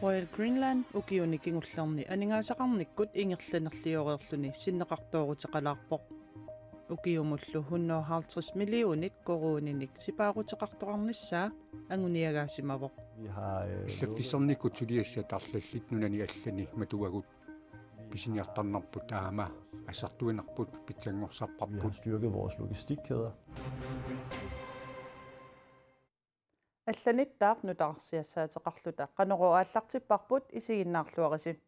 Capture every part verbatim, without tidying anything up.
Royal Greenland ukiuni kingullerni aningaasaqarnikkut ingerlanerlioreerluni sinneqartooruteqalaarpoq. Ukiumullu hundrede og halvtreds millionit koruuninik sipaaruteqartoqarnissaa anguniagaasimavoq. Vi har øh, Allaffissornikkut suliassat arlallit nunani allani matuagut pisiniartarnerput taama assartuinerput pitsanngorsarparput. Vi har styrket vores logistikkæder. Allanittaaq nutaarsiassaateqarluta Qanorooq aallartipparput, isiginnaarluarisi.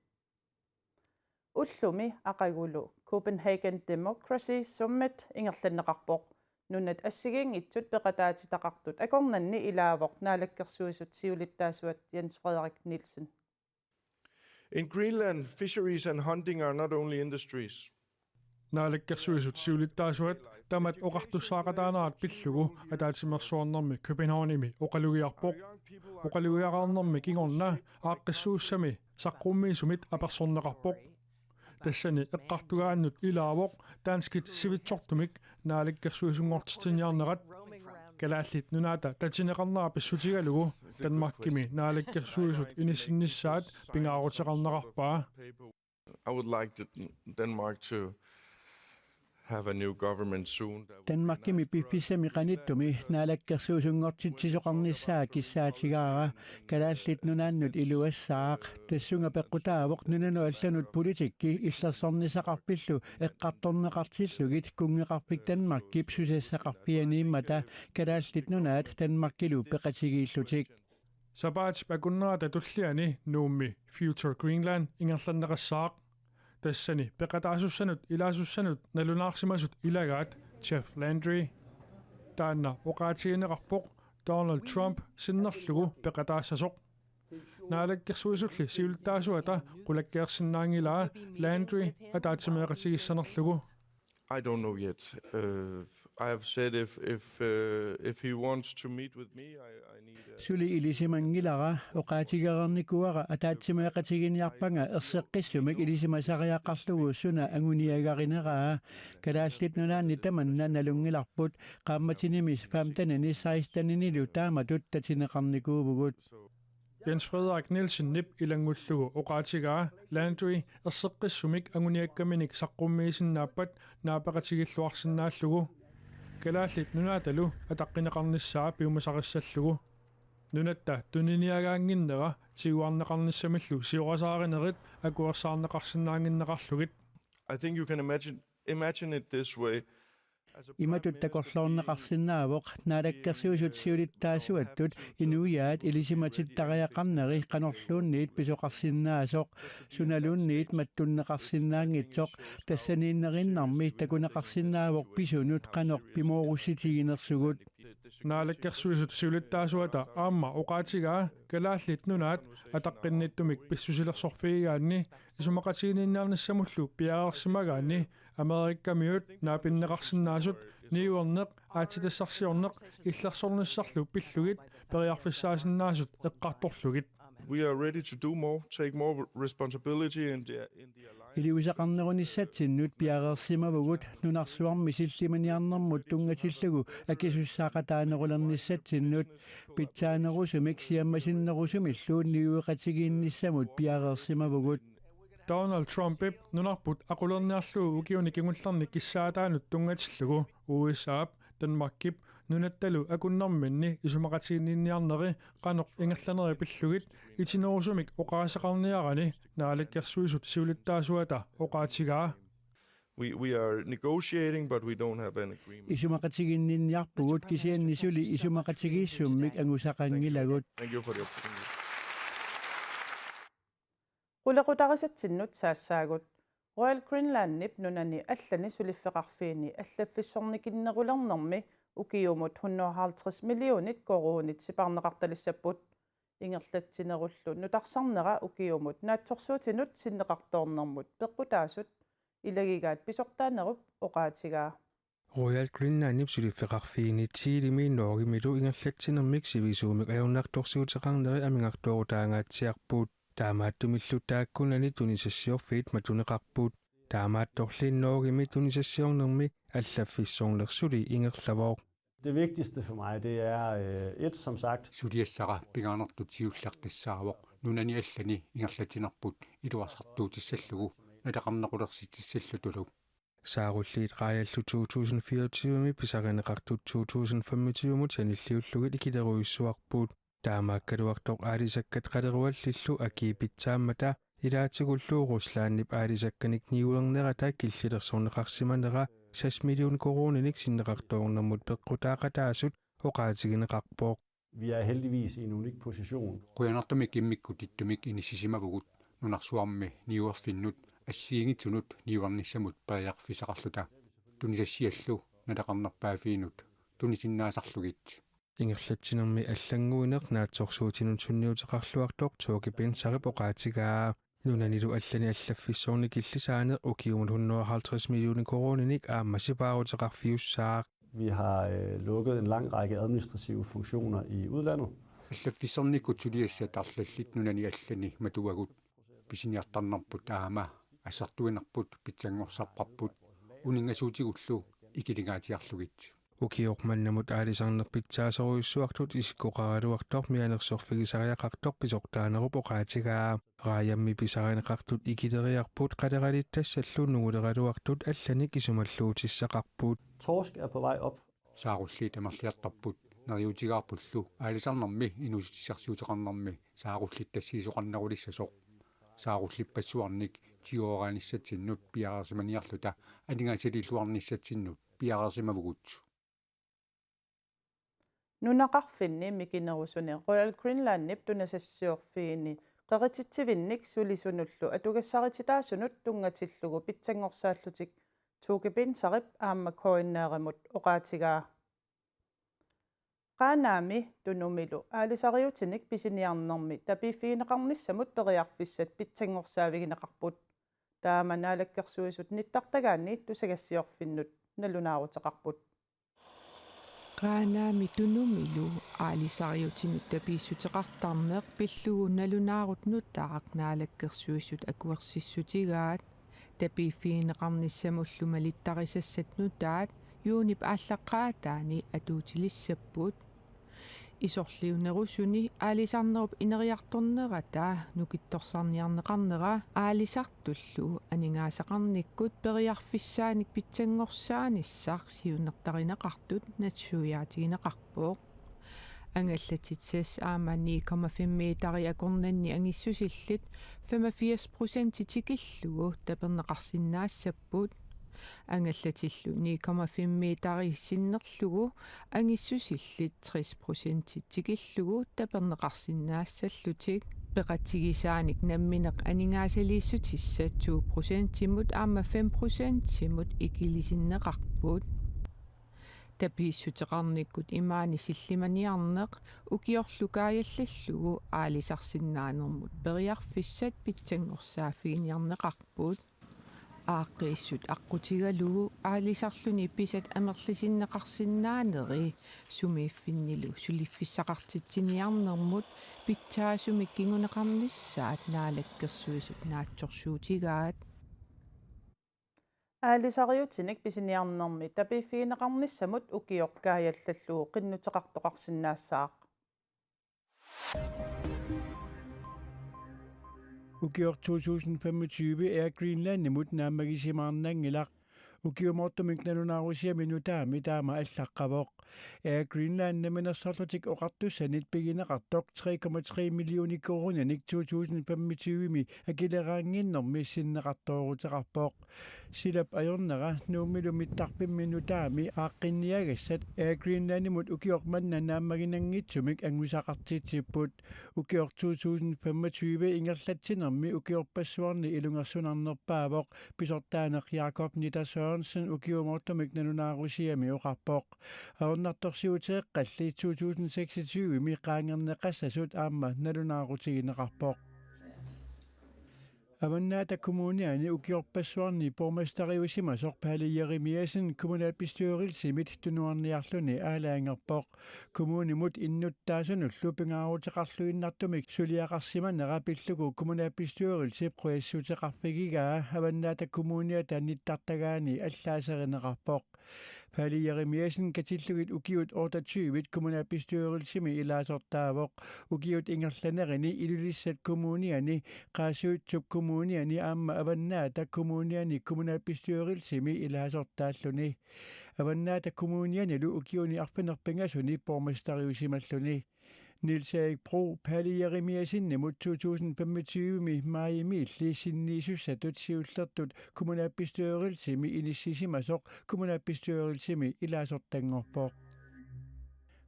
Ullumi aqagulu Copenhagen Democracy Summit ingerlanneqarpoq. Nunat assigiinngitsut peqataatitaqartut akornanni ilaavoq Naalakkersuisut siulittaasuat Jens Frederik Nielsen. In Greenland, fisheries and hunting are not only industries. Naalakkersuisut siulittaasuat tamat oqartussaaqataanerat pillugu ataatsimeersuarnermi Københavnimi oqalugiarpoq. Oqalugiaqarnermi kingorna aaqqissuussami saqqummiisumit apersorneqarpoq. Tassani eqqartugaannut ilaavoq danskit sivitsortumik naalakkersuisunngortitsiniarnerat. Kalaallit Nunaata tatineqarnera pissutigalugu Danmarkimi naalakkersuisut inissinnissaat pingaaruteqarnerarpaa. I would like to, Denmark to have a new government soon. Danmarkimi piffissami qanittumi naalakkersuisunngortitsisoqarnissaa kissaatigaara. Kalaallit Nunaannut iluassaaq. Tassunga peqqutaavoq nunanut allanut politikki illersornissaqarpillu eqqartorneqartillugit kunngeqarfik Danmarkip susassaqarfianiimmata Kalaallit Nunaat Danmarkilu peqatigiillutik. Sapaatip akunnerata tulliani Nuummi Future Greenland ingerlanneqassaaq. Tassani peqataasussanut ilaasussanut nalunaarsimasut ilagaat Jeff Landry. Taanna oqaatigineqarpoq Donald Trump sinnerlugu peqataassasoq. Naalakkersuisulli siulittaasuata qulakkeersinnaanngilaa Landry ataatsimeeqatigiissanerlugu. I don't know yet. Uh, I have said if if uh, if he wants to meet with me, I, I need. Uh, Suli ilisimanngilara, oqaatigereernikuuara ataatsimeeqatiginiarpanga erseqqissumik ilisimasariaqarlugu suna anguniagarineraa. Kalaallit Nunaanni tamanna nalunngilarput, qaammatinimi femtenini seksteninilu taamatut tatineqarnikuuvugut. Jens Frederik Nielsenip ilanngullugu oqaatigaa Landry erseqqissumik anguniakkaminik saqqummiisinnaappat naapeqatigiilluarsinnaallugu. Kalaallit Nunaatalu ataqqineqarnissaa piumasarissallugu. Nunatta tuniniagaannginnera tiguarneqarnissamillu siorasaarinerit akuersaarneqarsinnaannginneqarlugit. I think you can imagine imagine it this way. Imatut takorloorneqarsinnaavoq: naalakkersuisut siulittaasuattut inuiaat ilisimatittariaqarneri qanorluunniit pisoqarsinnaasoq, sunaluunniit mattunneqarsinnaanngitsoq. Tassaniinnerinnarmi takuneqarsinnaavoq pisunut qanoq pimoorussitiginersugut. Naalakkersuisut siulittaasuata aamma oqaatigaa Kalaallit Nunaat ataqqinnittumik pissusilersorfigigaanni isumaqatiginninniarnissamullu piareersimagaanni Amerikamiut naapinneqarsinnaasut niuerneq, aatsitassarsiorneq illersornissarlu pillugit periarfissaasinnaasut eqqartorlugit. We are ready to do more, take more responsibility in the in the alliance. Iliuuseqarnerunissatsinnut piareersimavugut, nunarsuarmi sillimaniarnermut tunngatillugu akisussaaqataanerulernissatsinnut. Pitsaanerusumik siammasinnerusumillu niueqatigiinnissamut piareersimavugut. Donald Trumpip nunarput aqulerniarlugu ukiuni kingullerni kissaataanut tunngatillugu U S A-p Danmarkip nunattalu akunnerminni isumaqatiginninniarneri qanoq ingerlaneri pillugit itinerusumik oqaaseqarniarani naalakkersuisut siulittaasuata oqaatigaa. We we are negotiating, but we don't have an agreement. Isumaqatiginninniarpugut kisianni suli isumaqatigiissummik angusaqanngilagut. Thank you for the opportunity. Qulequtarisatsinnut saassaagut. Royal Greenlandip nunani allani suliffeqarfiini allaffissornikinnerulernermi ukiumut hundrede og halvtreds millionit koruunit sipaarneqartalissapput. Ingerlatsinerullu nutarsarnera ukiumut naatsorsuutinut sinneqartoornermut peqqutaasut ilagigaat pisortaanerup oqaatigaa. Royal Greenlandip suliffeqarfiini Thielemi Norgemilu ingerlatsinermik sivisuumik ajornartorsiuteqarneri amigartoorutaangaatsiarput. Taamaattumillu taakkunani tunisassiorfiit matuneqarput. Taamaattorli Norgemi tunisassiornermi allaffissornersuli ingerlavoq. Det vigtigste for mig, det er øh, et, som sagt. Suliassara pingaarnertut siulleq tassaavoq nunani allani ingerlatsinerput iluarsartuutissallugu naleqarnequlersitsissallutulu. Saarulliit raajallu to tusind fireogtyve-mi pisarineqartut to tusind femogtyve-mut sanilliullugit ikilerujussuarput. Taamaakkaluartoq aalisakkat qaleruallillu akii pitsaammata ilaatigullu Ruslandip aalisakkanik niuernerata killilersorneqarsimanera seks million koruuninik sinneqartoornermut peqqutaaqataasut oqaatigineqarpoq. Vi er heldigvis i en unik position. Qujanartumik immikkut ittumik inissisimavugut nunarsuarmi niuerfinnut assigiinngitsunut niuernissamut periarfissaqarluta tunisassiallu naleqarnerpaaffiinut tunisinnaasarlugit. Ingerlatsinermi allannguineq naatsorsuutinut sunniuteqarluartoq Thorge Bentserup oqaatigaa. Nunanilu allani allaffissorneq killisaaneq ukiumut hundrede og halvtreds millioner koruuninik aamma sipaaruteqarfiussaaq. Vi har øh, lukket en lang række administrative funktioner i udlandet. Allaffissornikkut suliassat arlallit nunani allani matuagut. Pisiniartarnerput aamma assertuinerput pitsanngorsarparput uninngasuutigullu ikilingaatsiarlugit. Ukioq mannamut aalisarneq pitsaasorujussuartut isikkoqaraluartoq mianersorfigisariaqartoq pisortaanerup oqaatigaa. Raajammi pisarineqartut ikileriarput qaleralittassallu nunguleraluartut allanik isumalluutissaqarput. Torsk er på vej op. Saarulliit amerliartorput neriuutigaarpullu aalisarnermi inuussutissarsiuteqarnermi saarullittassiisoqarnerulissasoq. Saarullippassuarnik tigooraanissatsinnut piareersimaniarluta aningaasaliilluarnissatsinnut piareersimavugut. Nunaqarfinni mikinerusuni Royal Greenlandip tunisassiorfiini qerititsivinnik sulisunullu atugassarititaasunut tunngatillugu pitsanngorsaallutik Thorge Bentserup aamma K N R-imut oqaatigaa. Qaanaami Tunumilu aalisariutinik pisiniarnermi tapiiffigineqarnissamut periarfissat pitsanngorsaavigineqarput. Taama Naalakkersuisut nittartagaanni tusagassiorfinnut nalunaaruteqarput. Qaanaami Tunumilu aalisariutinut tapiissuteqartarneq pillugu nalunaarut nutaaq Naalakkersuisut akuersissutigaat. Tapiiffigineqarnissamullu malittarisassat nutaat juunip aallaqqaataani atuutilissapput. Isorliunerusuni aalisarnerup ineriartornerata nukittorsarniarneqarnera aalisartullu aningaasaqarnikkut periarfissaanik pitsanngorsaanissaa siunertarineqartut nassuiaatigineqarpoq. Angallatit seks aamma ni komma fem meteri akornanni angissusillit femogfirs procenti tikillugu taperneqarsinnaassapput. Angallatillu ni komma fem meteri sinnerlugu angissusillit tres procenti tikillugu taperneqarsinnaassallutik. Peqatigisaanik nammineq aningaasaliissutissat to procentimut aamma fem procentimut ikilisinneqarput. Tapiissuteqarnikkut imaani sillimaniarneq ukiorlu kaajallallugu aalisarsinnaanermut periarfissat pitsanngorsaaffiginiarneqarput. Aaqqiissut aqqutigalugu aalisarluni pisat amerlisinneqarsinnaaneri sumiiffinnilu suliffissaqartitsiniarnermut pitsaasumik kinguneqarnissaat Naalakkersuisut naatsorsuutigaat. Aalisariutinik pisiniarnermi tapiiffigineqarnissamut ukioq kaajallallugu qinnuteqartoqarsinnaassaaq. Ukioq to tusind femogtyve Air Greenlandimut naammagisimaarnanngilaq. Ukiumoortumik nalunaarusiami nutaami taama allaqqavoq. Air Greenland Namminersorlutik Oqartussanit pigineqartoq tre komma tre millioner koruuninik to tusind femogtyve-mi akileraannginnermi sinneqartooruteqarpoq. Silap ajornera Nuummilu mittarfimmi nutaami aaqqinniagassat Air Greenlandimut ukioq manna naammaginanngitsumik angusaqartitsipput. Ukioq to tusind femogtyve ingerlatsinermi ukiorpassuarni ilungersunarnerpaavoq pisortaaneq Jakob Nitter Sørensen ukiumoortumik nalunaarusiami oqarpoq. Ajornartorsiuteeqqalli to tusind seksogtyve-mi qaangerneqassasut aamma nalunaarutigineqarpoq. Avannaata Kommuniani ukiorpassuarni borgmesteriusimasoq Palle Jerimiassen kommunalbestyrelsimit tunuarniarluni aalajangerpoq. Kommunimut innuttaasunullu pingaaruteqarluinnartumik suliaqarsimanera pillugu kommunalbestyrelsip qujassuteqarfigigaa Avannaata Kommuniata nittartagaani allaaserineqarpoq. Paali Jeremiassen katillugit ukiut otteogtyve kommunalbestyrelsimi ilaasortaavoq. Ukiut ingerlanerini Ilulissat Kommuniani, Qaasuitsup Kommuniani aamma Avannaata Kommuniani kommunalbestyrelsimi ilaasortaalluni. Avannaata Kommunianilu ukiuni arfineq-pingasuni borgmesteriusimalluni. Niels Erik Bro Paali Jeremiassenimut to tusind femogtyve-mi maajimiilli sinniisussatut siullertut kommunalbestyrelsimi inissisimasoq kommunalbestyrelsimi ilaasortanngorpoq.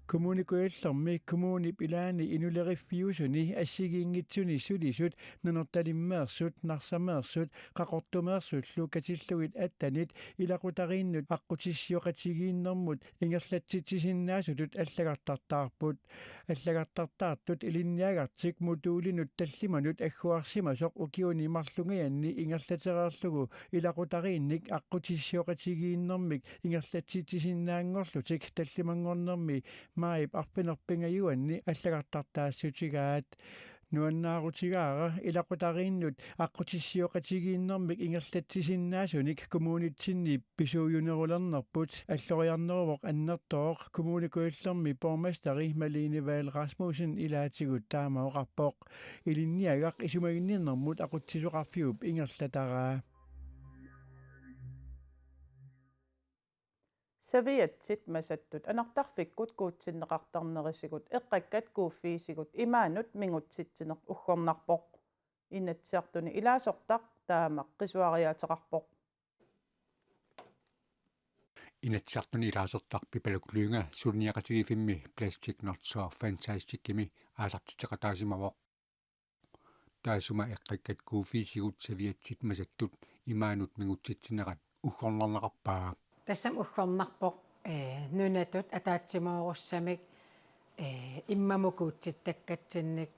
Kommune Kujallermi kommunip ilaani inuleriffiusuni assigiinngitsuni sulisut Nanortalimmeersut, Narsameersut, Qaqortumeersullu katillugit attenit ilaqutariinnut aqqutissiooqatigiinnermut ingerlatsitsisinnaasutut allagartartaarput. Allagartartaartut ilinniagartik modulinut tallimanut agguarsimasoq ukiuni marlungajanni ingerlatereerlugu ilaqutariinnik aqqutissiooqatigiinnermik ingerlatsitsisinnaanngorlutik tallimanngornermi maajip arfineq-pingajuanni allagartartaassutigaat. Nuannaarutigaara ilaqutariinnut aqqutissiooqatigiinnermik ingerlatsisinnaasunik kommunitsinni pisuujunerulernerput. Alloriarneruvoq annertooq Kommune Kujallermi borgmesteri Malene Vahl Rasmussen ilaatigut taama oqarpoq. Ilinniagaq isumaginninnermut aqutsisoqarfiup ingerlataraa. Servietsit masattut anartarfikkut kuutsinneqartarnerisigut eqqakkat kuuffiisigut imaanut mingutsitsineq uggornarpoq. Inatsisartuni ilaasortaq taama qisuariaateqarpoq. Inatsisartuni ilaasortaq Pipaluk Lynge suliniaqatigiiffimmi Plastic Not So Fantastic-imi aallartitseqataasimavoq. Taassuma eqqakkat kuuffiisigut servietsit masattut imaanut mingutsitsinerat uggornarneqarpaa. Tassami uggornarpoq, ee, nunatut ataatsimoorussamik, ee, immamut kuutsittakkatsinnik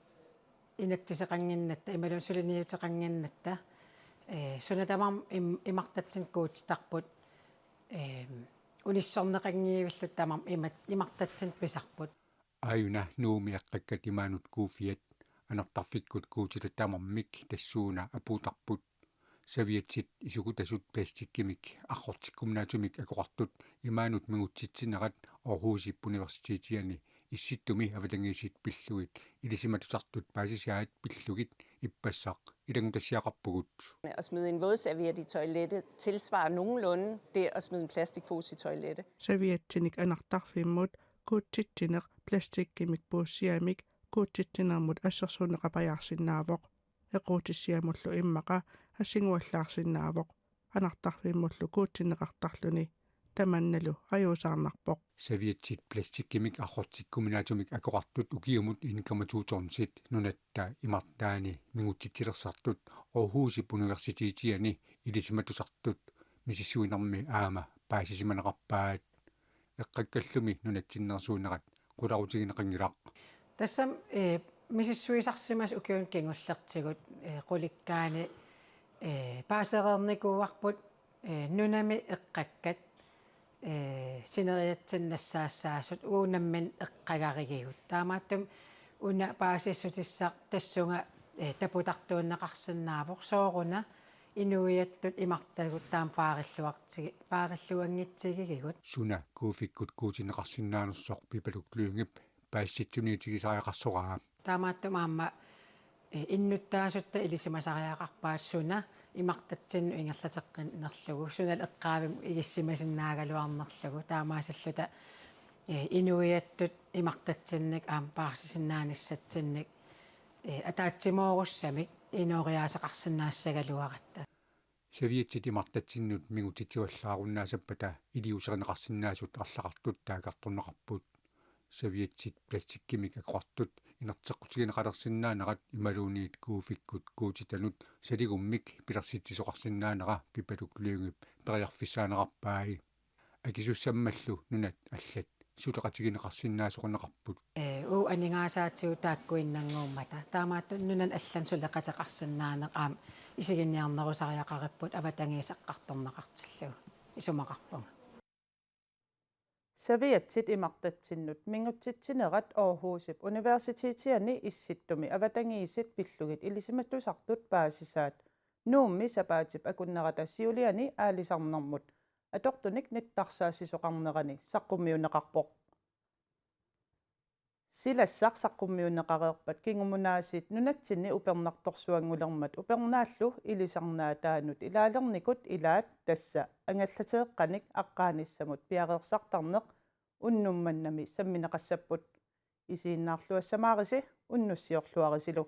inatsiseqannginnatta, imaluunniit suliniuteqannginnatta, ee, suna tamarmi im-, imartatsinnik kuutsitarput, ee, unissorneqanngivilluta tamarmi imat-, imartatsinnik pisarput. Aajuna Nuummi eqqakkat imaanut kuuffiat anartarfikkut kuutitat tamarmik tassuuna apuuttarput. Servietsit isugutasut plastikkimik arrortikkuminaatsumik akoqartut imaanut mingutsitsinerat Aarhusip Universitetiani Issittumi avatangiisit pillugit ilisimatusartut paasisaat pillugit ippassaq ilanngutassiaqarpugut. At smide en vådserviet i toilettet tilsvarer nogenlunde det at smide en plastikpose i toilettet. Serviettinik anartarfimmut kuutsitsineq plastikkimik puussiamik kuutsitsinermut assersuunneqapajaarsinnaavoq. Equutissiamullu immaqa assinguallaarsinnaavoq. Anartarfimmullu kuutsinneqartarluni. Tamannalu ajuusaarnarpoq. Servietsit plastikkimik arrortikkuminaatsumik akoqartut ukiumut en komma to tonsit nunatta imartaani mingutsitsilersartut Aarhusip Universitetiani ilisimatusartut misissuinermi aamma paasisimaneqarpaat. Eqqakkallumi nunatsinneersuunerat qularutigineqanngilaq. Tassami, ee, misissuisarsimasut ukiuni kingullertigut, ee, qulikkaani, ee, paasereernikuuarput, ee, nunami eqqakkat, ee, sineriatsinnik nassaassaasut uagut nammineq eqqagarigigut. Taamaattumik una paasissutissaq tassunga, ee, taputartuunneqarsinnaavoq sooruna inuiattut imartagut taama paarilluartigi-, paarilluanngitsigigigut. Suna kuuffikkut kuutinneqarsinnaanersoq Pipaluk Lyngep paasitsitsisariaqarsoraa. Taamaattumik aamma, ee, innuttaasutta ilisimasariaqarpaat suna imartatsinnut ingerlateqqinnerlugu, sunalu eqqaavimmut igissimasinnaagaluarnerlugu, taamaasilluta, ee, inuiattut imartatsinnik aamma paarsisinnaanissatsinnik, ee, ataatsimoorussamik inooriaaseqarsinnaassagaluaratta. Servietsit imartatsinnut mingutsitsivallaarunnaassappata iliuuserineqarsinnaasut arlaqartut taakkartorneqarput. Servietsit plastikkimik akoqartut inerteqqutigineqalersinnaanerat imaluunniit kuuffikkut kuutitanut saligummik pilersitsisoqarsinnaanera Pipaluk Lyngep periarfissaaneqarpai. Akisussammallu nunat allat suleqatigineqarsinnaasoqarneqarput. Ee, uagut aningaasaatigut taakkuinnannguummata. Taamaattumik nunani allani suleqateqarsinnaaneq aamma isiginiarnerusariaqaripput avatangiiseqqartorneqartillugu. Isumaqarpunga. Servietsit imartatsinnut mingutsitsinerat Aarhusip Universitetiani Issittumi avatangiisit pillugit ilisimatusartut paasisaat Nuummi sapaatip akunnerata siuliani aalisarnermut atortunik nittarsaassisoqarnerani saqqummiunneqarpoq. Silassaq saqqummiunneqareerpat kingumut aasiit nunatsinni upernartorsuanngulermat upernaallu ilisarnaataanut ilaalernikut ilaat tassa angallateeqqanik aqqaanissamut piareersartarneq unnuk mannami sammineqassapput. Isiginnaarluassamaarisi, unnussiorluarisilu.